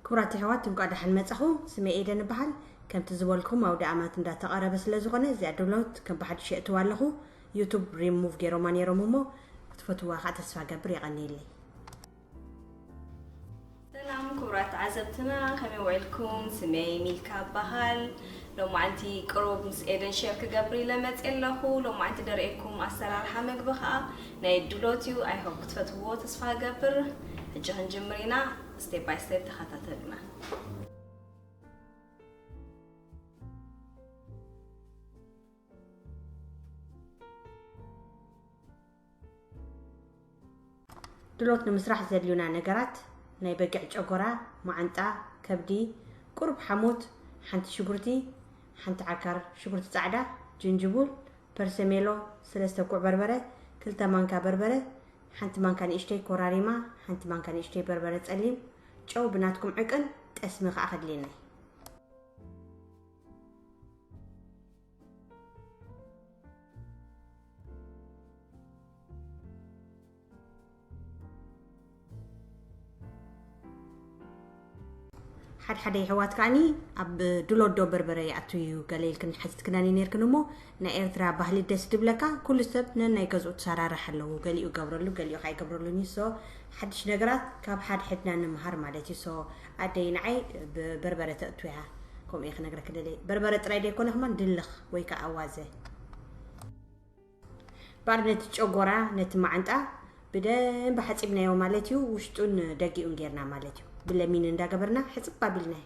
ክቡራት ኣሕዋት፣ እንኳዕ ደሓን መጻኹም። ስመይ ኤደን እበሃል። ከምቲ ዝበልኩም፣ ኣውደ ኣማት እንዳተቐረበ ስለ ዝኾነ፣ እዚኣ ድሎት ከም ብሓድሽ የእትዋ ኣለኹ። ዩቱብ ሪሙቭ ገይሮማ ነይሮም እሞ፣ ክትፈትዋ ከዓ ተስፋ ገብር። የቐንየለይ። ሰላም ክቡራት ተዓዘብትና፣ ከመይ ውዒልኩም? ስመይ ሚልካ እበሃል። ሎማዓንቲ ቅሩብ ምስ ኤደን ሼር ክገብር ኢለ መፅየ ኣለኹ። ሎማዓንቲ ደርእየኩም ኣሰራርሓ መግቢ ከዓ ናይ ድሎት እዩ። ኣይሆፕ ክትፈትውዎ ተስፋ እገብር። ሕጂ ክንጅምር ኢና። ስቴፕ ባይ ስቴፕ ተኸታተሉና። ድሎት ንምስራሕ ዘድልዩና ነገራት፣ ናይ በጊዕ ጨጎራ፣ መዓንጣ፣ ከብዲ፣ ቁሩብ ሓሞት፣ ሓንቲ ሽጉርቲ፣ ሓንቲ ዓካር ሽጉርቲ ጻዕዳ፣ ጅንጅቡል፣ ፐርሰሜሎ፣ ሰለስተ ኩዕ በርበረ፣ ክልተ ማንካ በርበረ፣ ሓንቲ ማንካ ንእሽተይ ኮራሪማ፣ ሓንቲ ማንካ ንእሽተይ በርበረ ጸሊም፣ ጨው ብናትኩም ዕቅን፣ ጠስሚ ከኣ ከድልየና እዩ። ሓድሓደ የሕዋት ከዓኒ ኣብ ድሎት ዶ በርበረ ይኣቱ እዩ ገለ ኢልክን ሓቲትክናኒ ነርክን እሞ፣ ናይ ኤርትራ ባህሊ ደስ ድብለካ፣ ኩሉ ሰብ ነናይ ገዝኡ ትሰራርሕ ኣለዉ። ገሊኡ ገብረሉ፣ ገሊኡ ከይገብረሉን እዩ። ሶ ሓድሽ ነገራት ካብ ሓድሕድና ንምሃር ማለት እዩ። ሶ ኣደይ ንዓይ ብበርበረ ተእቱ እያ። ከምኡ እየ ክነግረክ ደለይ። በርበረ ጥራይ ደይኮነ ከማን ድልኽ ወይ ከዓ ኣዋዘ። ባር ነቲ ጨጎራ፣ ነቲ መዓንጣ ብደንብ ሓጺብናዮ ማለት እዩ። ውሽጡን ደጊኡን ጌርና ማለት እዩ። ብለሚን እንዳገበርና ሕጽብ ኣቢልናዮ።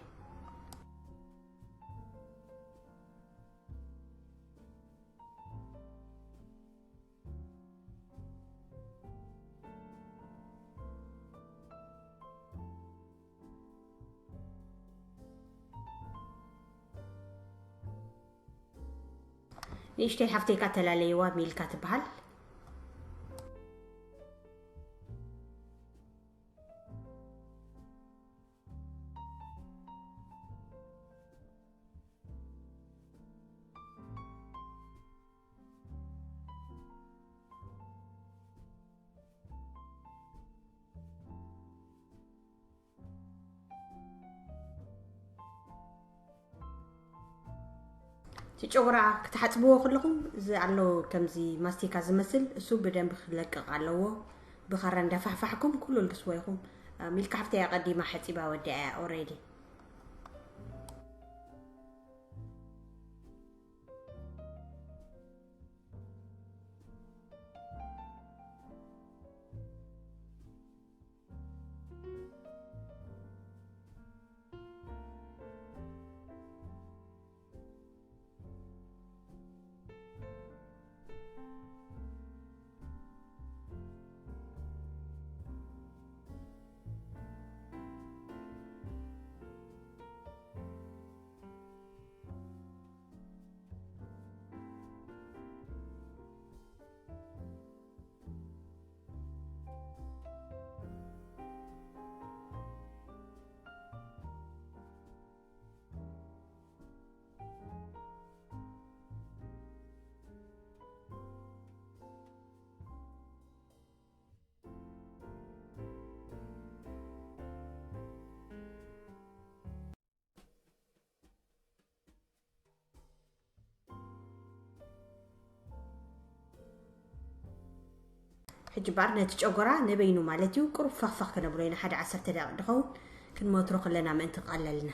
ንእሽተይ ሓፍተይ ከኣ ተላለይዋ ሚልካ ትበሃል። እቲ ጨጉራ ክትሓጽብዎ ከለኹም፣ እዚ ኣሎ ከምዚ ማስቲካ ዝመስል፣ እሱ ብደንብ ክለቅቕ ኣለዎ። ብኻራ እንዳፋሕፋሕኩም ኩሉ ልግስዎ ኢኹም። አ፣ ሚልካ ሓፍተይ ኣቐዲማ ሓጺባ ወዲኣ እያ ኦሬዲ። ሕጂ እምበኣር ነቲ ጨጎራ ንበይኑ ማለት እዩ ቁሩብ ፈኽፈኽ ክነብሎ ኢና። ሓደ ዓሰርተ ደቂቕ ዝኸውን ክንመትሮ ከለና ምእንቲ ክቐለልና።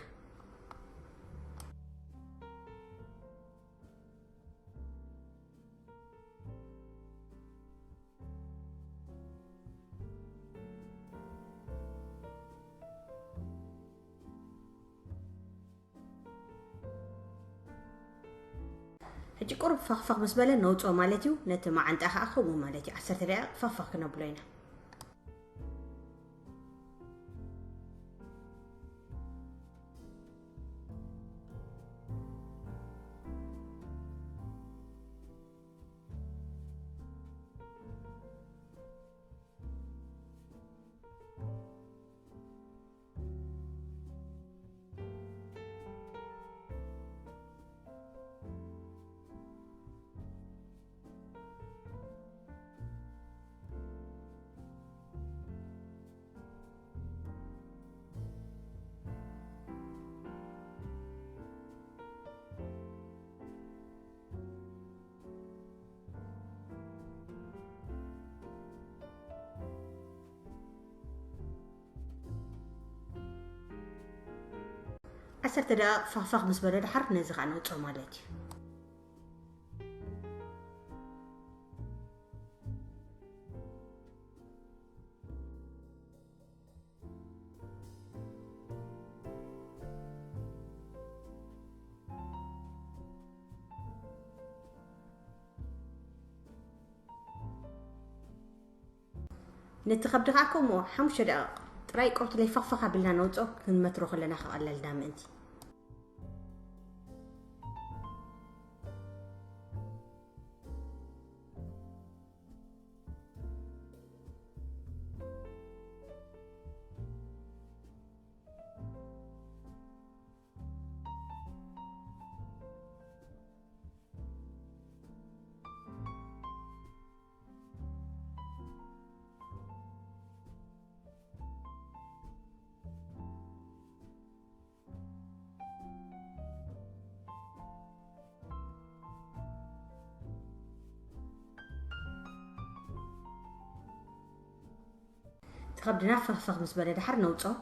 ሕጂ ቁሩብ ፈኽፈኽ ምስ በለ ነውፅኦ ማለት እዩ። ነቲ መዓንጣ ከዓ ከምኡ ማለት እዩ። ዓሰርተ ደቂቕ ፈኽፈኽ ክነብሎ ኢና። ዓሰርተ ደቂቕ ፈኽፈኽ ምስ በለ ድሓር ነዚ ኸዓ ነውፅኦ ማለት እዩ። ነቲ ከብዲ ከዓ ከምኡ ሓሙሽተ ደቂቕ ጥራይ ቆርትለይ ፈኽፈኽ ኣቢልና ነውፅኦ፣ ክንመትሮ ከለና ከቐለልና ምእንቲ። እቲ ከብድና ፈኽፈኽ ምስ በለ ድሓር ነውፅኦ።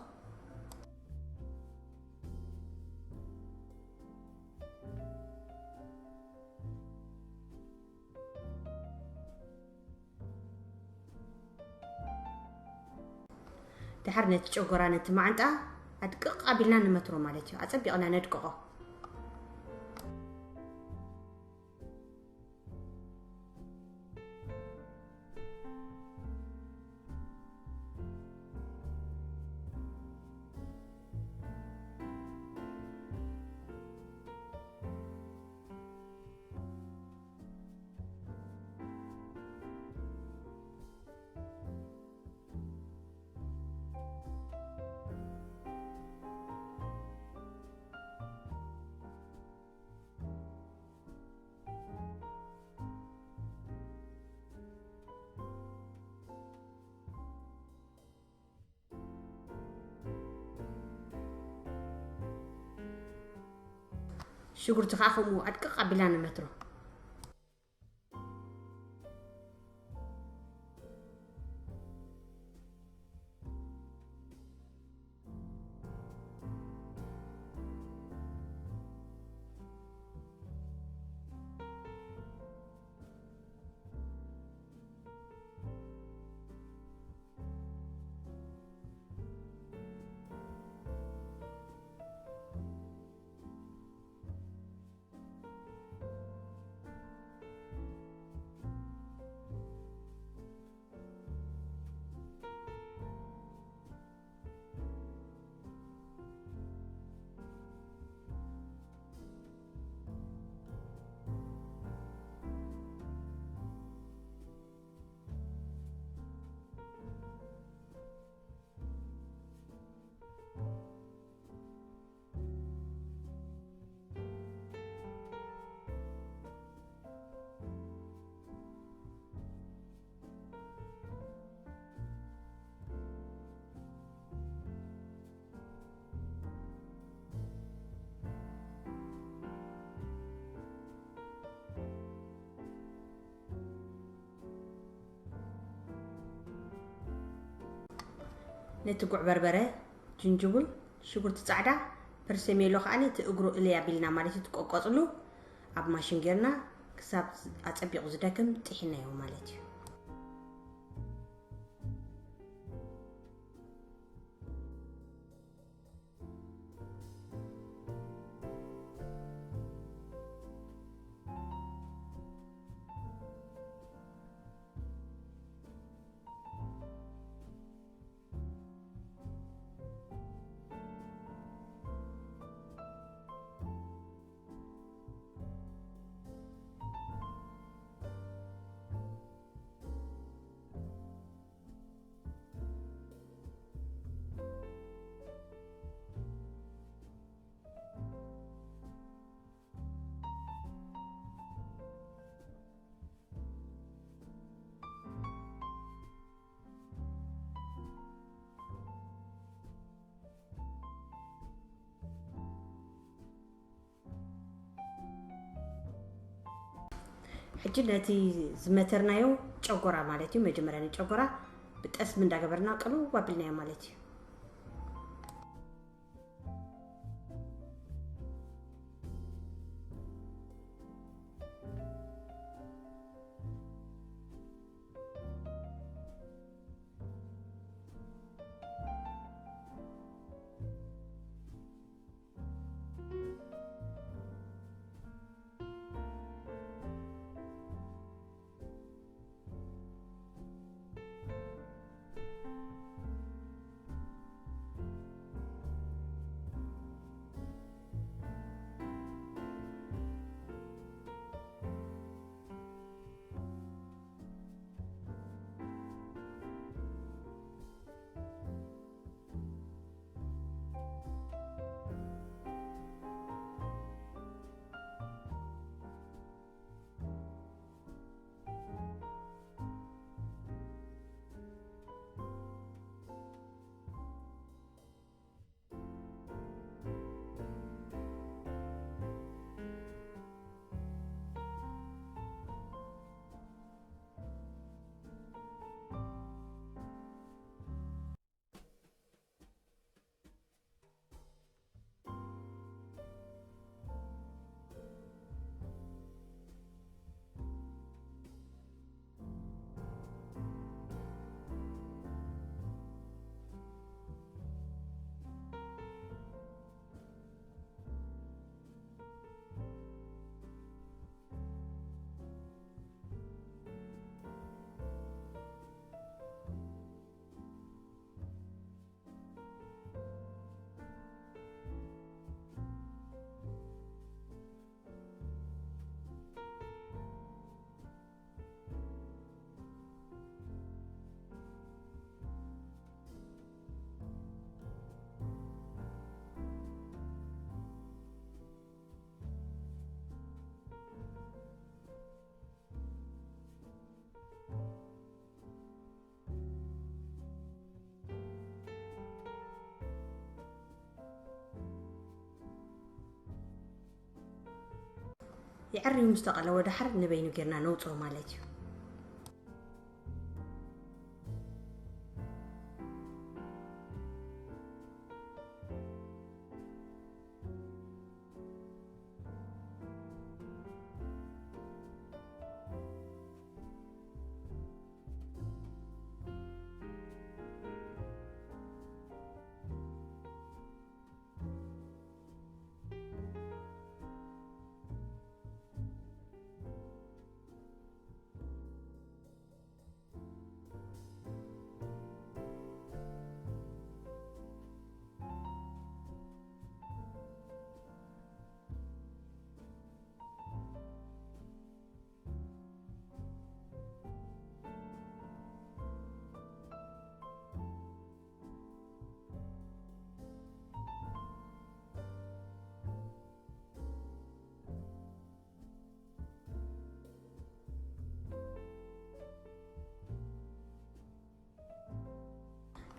ድሓር ነቲ ጨጎራ፣ ነቲ ማዓንጣ ኣድቅቕ ኣቢልና ንመትሮ ማለት እዩ። ኣጸቢቕና ነድቅቖ። ሽጉርቲ ከዓ ከምኡ ኣድቅቕ ኣቢልና ንመትሮ። ነቲ ጉዕ በርበረ፣ ጅንጅቡል፣ ሽጉርቲ ጻዕዳ፣ ፐርሰሜሎ ከኣ ነቲ እግሩ እለይ ኣቢልና ማለት እዩ፣ ትቆቆጽሉ ኣብ ማሽን ጌርና ክሳብ ኣጸቢቑ ዝደክም ጥሒናዮ ማለት እዩ። ሕጂ ነቲ ዝመተርናዮ ጨጎራ ማለት እዩ፣ መጀመርያ ንጨጎራ ብጠስሚ እንዳገበርና ቅልው ኣቢልናዮ ማለት እዩ። የዕርዩ ምስ ተቐለወ ደሓር ንበይኑ ጌርና ነውፅኦ ማለት እዩ።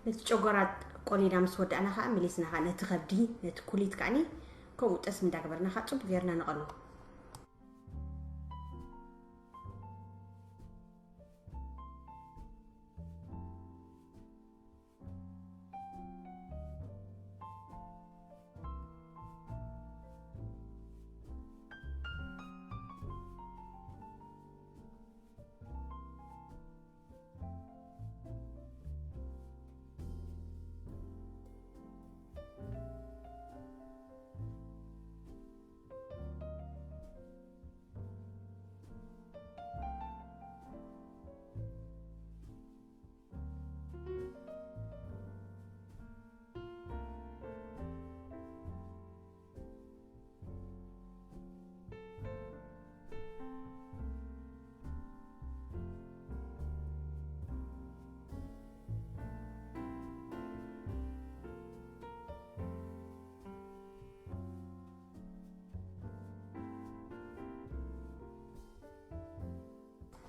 ነቲ ጨጎራ ቆሊና ምስ ወዳእና ከዓ መሊስና ከዓ ነቲ ከብዲ፣ ነቲ ኩሊት ከዓኒ ከምኡ ጠስሚ እንዳገበርና ከዓ ፅቡቅ ጌርና ንቐሎ።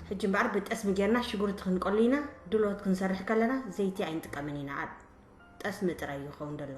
ሕጂ እምበኣር ብጠስሚ ጌርና ሽጉርቲ ክንቀሉ ኢና። ድሎት ክንሰርሕ ከለና ዘይቲ ኣይንጥቀምን ኢና። ኣብ ጠስሚ ጥራይ ይኸውን ዘሎ።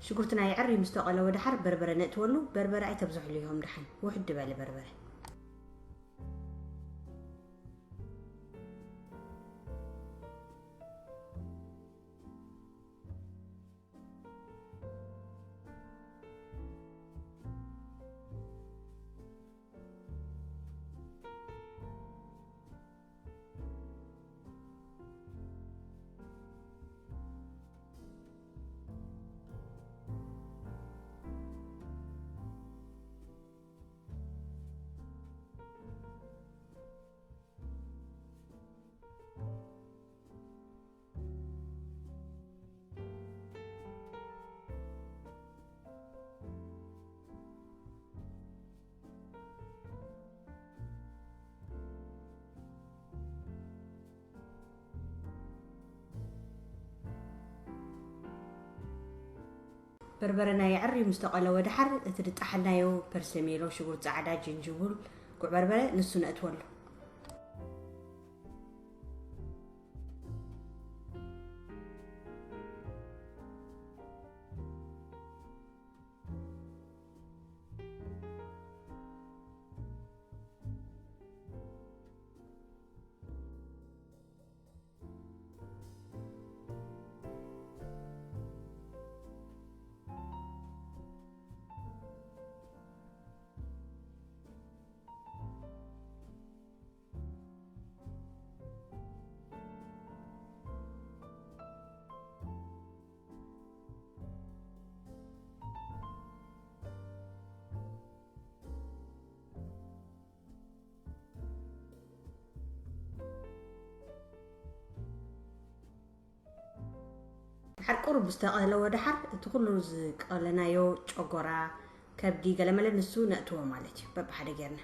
ሽጉርትና የዕሪ ምስ ተቐለወ ደሓር በርበረ ነእትወሉ። በርበረ ኣይተብዝሕሉ ኢኹም ደሓን፣ ውሕድ በለ በርበረ። በርበረና የዕርዩ ምስ ተቐለወ ደሓር፣ እቲ ዝጠሓልናዮ ፐርሰሜሎ፣ ሽጉርቲ ጻዕዳ፣ ጅንጅብል፣ ጉዕ በርበረ፣ ንሱ ነእትወሉ። ድሓር ቁሩብ ዝተቐለወ ደሓር፣ እቲ ኩሉ ዝቀለናዮ ጨጎራ፣ ከብዲ ገለመለ ንሱ ነእትዎ ማለት እዩ። በብሓደ ጌርና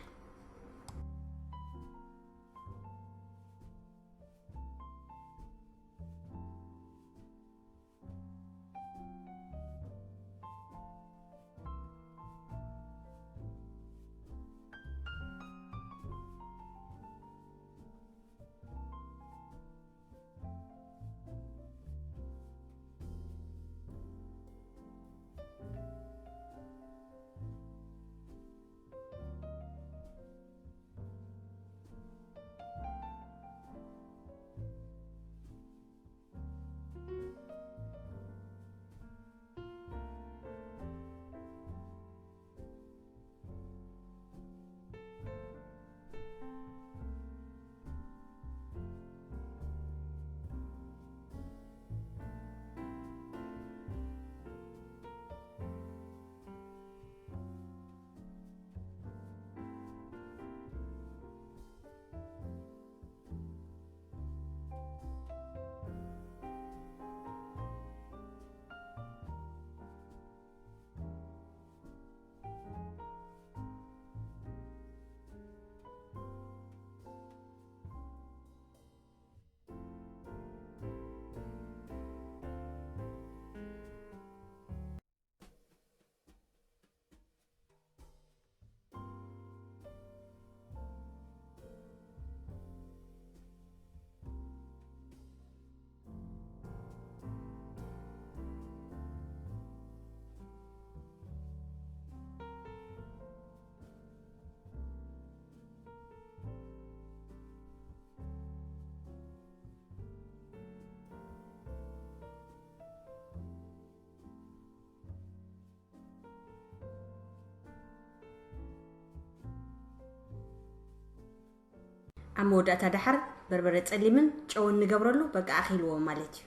ኣብ መወዳእታ ደሓር በርበረ ጸሊምን ጨውን ንገብረሉ፣ በቃ ኣኺልዎ ማለት እዩ።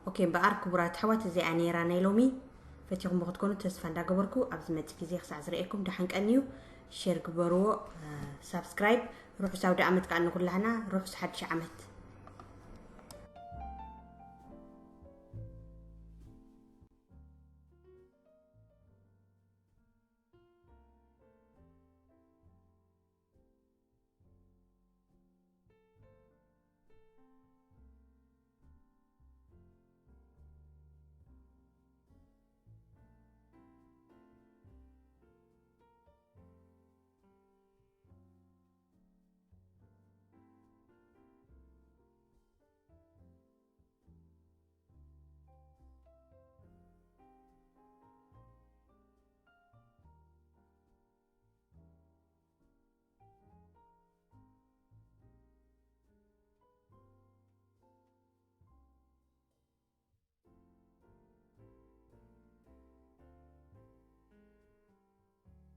ኦኬ፣ እምበኣር ክቡራት ኣሕዋት፣ እዚኣ ነይራ ናይ ሎሚ። ፈቲኹሞ ክትኮኑ ተስፋ እንዳገበርኩ፣ ኣብ ዝመጽእ ግዜ ክሳዕ ዝርእየኩም ደሓን ቀንዩ። ሼር ግበርዎ፣ ሳብስክራይብ። ርሑስ ኣውደ ዓመት ከኣ ንኹላህና፣ ርሑስ ሓድሽ ዓመት።